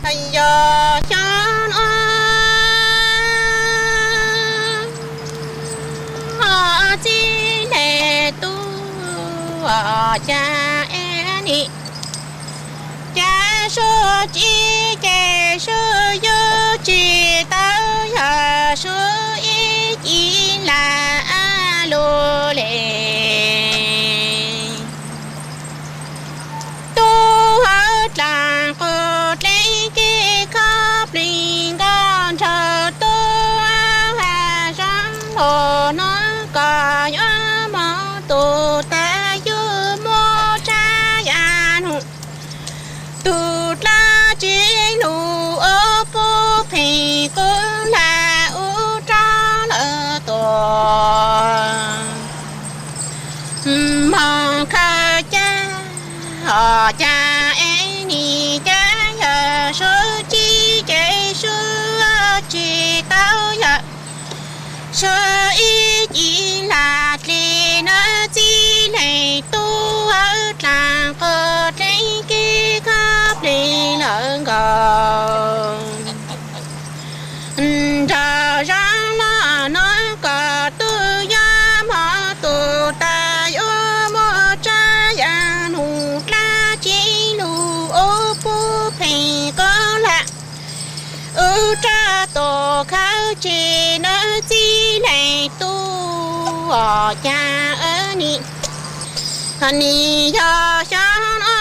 Yog xyoo no txij li tub cas es nim cas sub tsis ces sub yuav tsis tau yog sub ib ci lam lus li. Tub hauv dlaag qus dlev kis khob plig nkauj nraug tub has zoo lug no koj yuav moog tug tag yug muaj tsav yam nug tug dlaab tsi lug ub pub pheej qub lam ub rau lawv tuaj moog khaws caj. Hos cas es nim cas yog sub tsis ces sub tsis tau yog sub ib ci lam dlig nawb txij li tub hauv dlaag qus dlev kis khob plig lawv nkaus nraug zoo no no koj tub yuav moog tug tag yuav muaj tsav yam nug dlaab tsi lug ub pub pheej qub lam ub rau tuaj khaws caj nawb txij li tub. Hos cas es nim nim yog xyoo no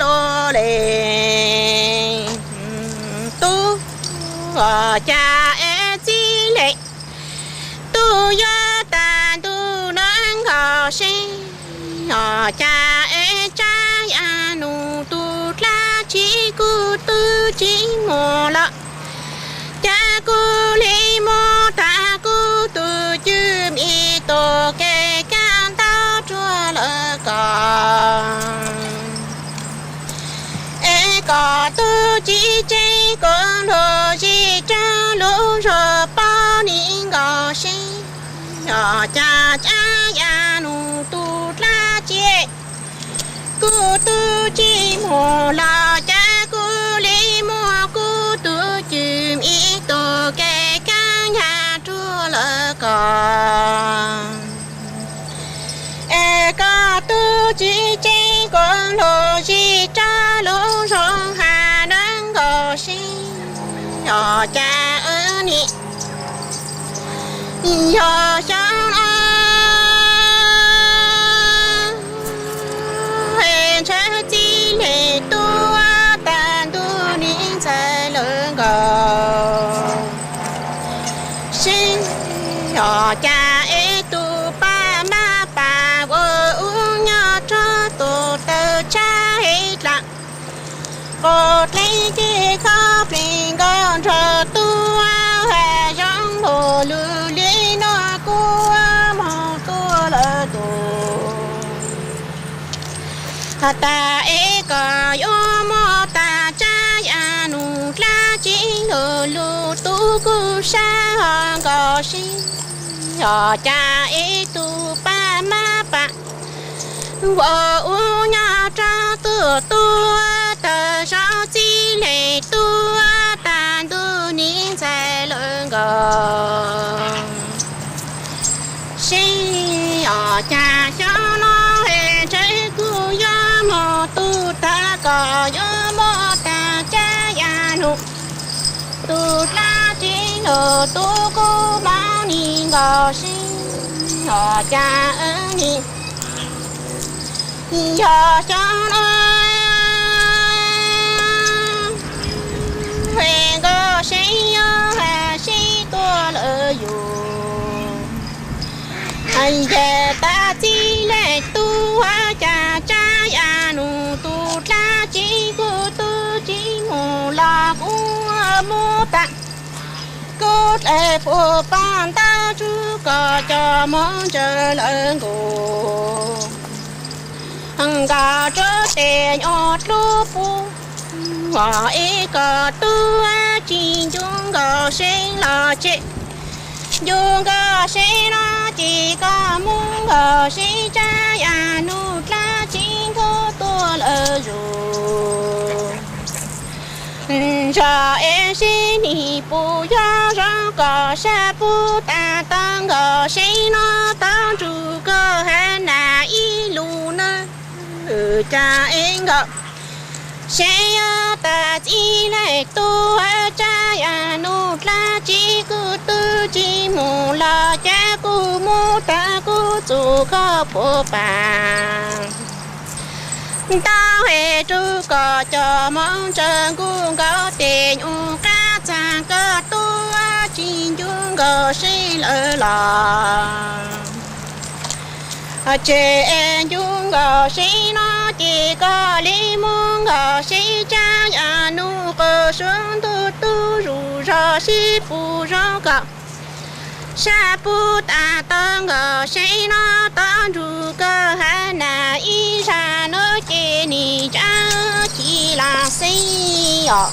lug li tub, hos cas es txij li tub yuav tag ntug nawb nkaus seb hos cas es tsav yam nug tug dlaab tsi kuv tub tsis muaj los cas kuv li muab tag kuv tug cwj mim tug kev kaj ntug rua lawv koj. Es koj tub tsis tseg kuv lug zig rau lub zog pab nim nkaus seb hos cas tsav yam nug tug dlaab tsi kuv tub tsis muaj los cas kuv li muab kuv tug cwj mim tug kev kaj ntug rua lawv koj. Es koj tub tsis tseg kuv lug zig rau lub zog has nawb nkaus seb hos cas es nim yog xyoo no ntshaw txij li tub tag ntug nim ntxhais lawv nkaus seb hos cas es tug paj mab pam ua ub nyob rau tug tawg tshab es dlaab qus dlev kis khob plig nkauj nraug tub has zoo lug lug li no kuv moog tuaj lawm tug has tas es koj yuav muab tag tsav yam nug dlaab tsi lug lug tub kuv sab hos nkaus seb hos cas es tug paj mab pam ua ub nyob rau tug tub tawg zog txij li tub tag ntug nim ntxhais lawv nkaus seb hos cas xyoo no es ntshaw kuv yuav moog tug tag koj yuav muab tag tsav yam nug tug dlaab tsi lug tub kuv moog nim nkaus seb hos cas es nim yog xyoo no es nkaus seb yuav has sib tuaj lawm yug. Ces tag txij li tub has cas tsav yam nug tug dlaab tsi kuv tub tsis muaj los kuv muab tag kuv dlaim puag paj ntaub tsuj koj coj moog ntsaws lawv nkaus nkaus rau tes nyuas dlub pub es koj tub tsis ncu nkaus seb los tseg ncu nkaus seb no ces koj muab nkaus seb tsav yam nug dlaab tsi nkaus tuaj lawm zus. Zos es seb nim puas yog zoo kom sab pub tas tau nkaus seb no tau nrug koj hab nas ib lus na. Cas es nkaus seb yog tas txij laij tuaj tsab yam nug dlaab tsi kuj tub tsi mus los cas kuj muab tag kuj txug koj puag pas. Tau hais rau koj cov moog tsaws nkuj nkaus tes nyuj qab txag koj tuaj tsi ncu nkaus seb lawm los. Ces es ncu nkaus seb no ces koj le muab nkaus seb tsab yam nug qhov suav ntuj tub zus zog seb puas zoo kom sab pub tas tau nkaus seb no tau nrug koj hab nas ib zag no ces nim tsab ci los xij os.